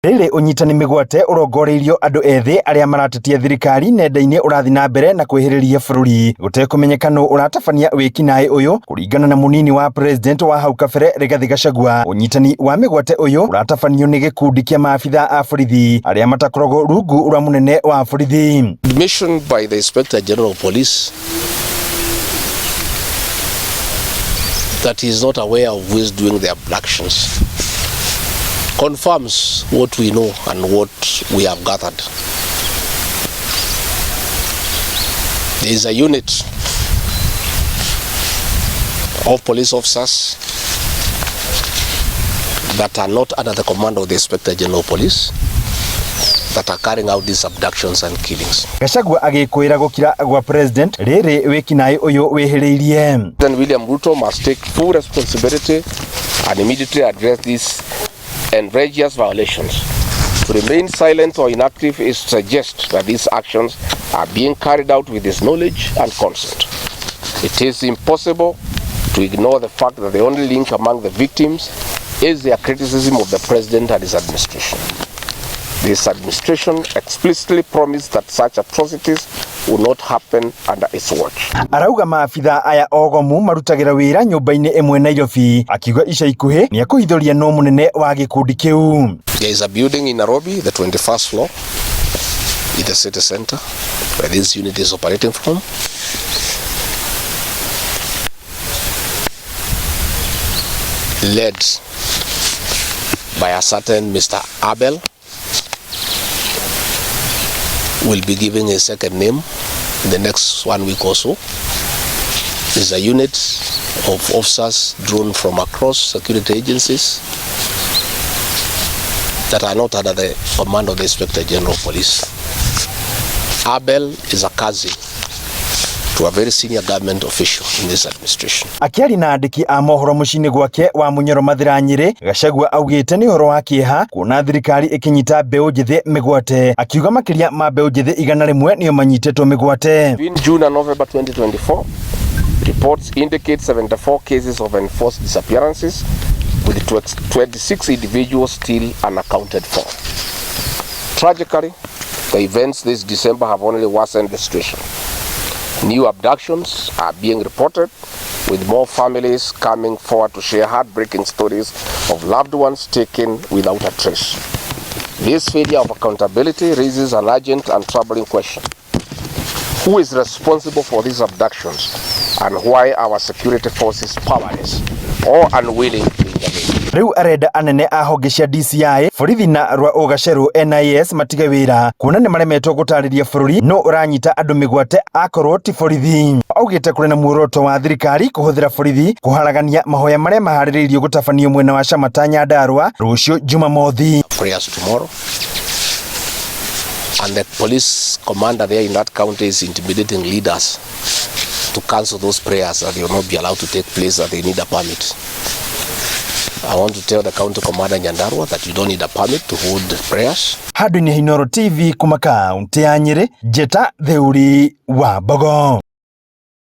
Rĩrĩ ũnyitani mĩgwate ũrongoreirio andũ ethĩ arĩa maratetia thirikari nenda-inĩ ũrathiĩ na mbere na kwĩhĩrĩria bũrũri gũtekũmenyeka nũ ũratabania wĩkinaĩ ũyũ kũringana na mũnini wa president wa hau kabere Rigathĩ Gachagua. Ũnyitani wa mĩgwate ũyũ ũratabanio nĩ gĩkundi kĩa maabitha a borithi arĩa matakoragwo rungu rwa mũnene wa borithi. Admission by the Inspector General of Police that he is not aware of who is doing the abductions confirms what we know and what we have gathered. There is a unit of police officers that are not under the command of the Inspector General of Police that are carrying out these abductions and killings. Gachagua agĩkũĩra gũkira gwa president rĩrĩ wĩkinaĩ ũyũ wĩhĩrĩirie. President William Ruto must take full responsibility and immediately address these egregious violations. To remain silent or inactive is to suggest that these actions are being carried out with his knowledge and consent. It is impossible to ignore the fact that the only link among the victims is their criticism of the president and his administration. This administration explicitly promised that such atrocities will not happen under its watch. Arauga maabitha aya ogomu marutagira wira nyumba-inĩ ĩmwe Nairobi, akiuga ica ikuhĩ nĩ ekũhithũria no mũnene wa gĩkundi kĩu. There is a building in Nairobi, the 21st floor, in the city center, where this unit is operating from. Led by a certain Mr. Abel, will be giving his second name in the next 1 week or so. There's a unit of officers drawn from across security agencies that are not under the command of the Inspector General of Police. Abel is a cousin to a very senior government official in this administration. Akĩaria na andĩki a mohoro mũciĩ-inĩ gwake wa Munyoro Mathira Nyĩrĩ, Gachagua augĩte nĩ ũhoro wa kĩeha kuona thirikari ĩkĩnyita mbeũ njĩthĩ mĩgwate, akiuga makĩria ma mbeũ njĩthĩ 100 nĩo manyitĩtwo mĩgwate. Between June and November 2024, reports indicate 74 cases of enforced disappearances, with 26 individuals still unaccounted for. Tragically, the events this December have only worsened the situation. New abductions are being reported, with more families coming forward to share heartbreaking stories of loved ones taken without a trace. This failure of accountability raises an urgent and troubling question. Who is responsible for these abductions, and why are our security forces powerless or unwilling to intervene? Rĩu arenda anene a honge cia DCI, borithi na rwa ũgacerũ NIS matige wĩra kuona nĩ maremetwo gũtarĩria bũrũri nũ ũranyita andũ mĩgwate akorwo ti borithi. Augĩte kũrĩ na muoroto wa thirikari kũhũthĩra borithi kũharagania mahoya marĩa maharĩrĩirio gũtabanio mwena wa Shamata Nyandarua rũciũ Jumamothi. Prayers tomorrow. And the police commander there in that county is intimidating leaders to cancel those prayers, that they will not be allowed to take place, that they need a permit. I want to tell the county commander Nyandarua that you don't need a permit to hold prayers. Handũ-inĩ Inooro TV kuma kaunti ya Nyĩrĩ, Njĩta Theuri wa Mbogo.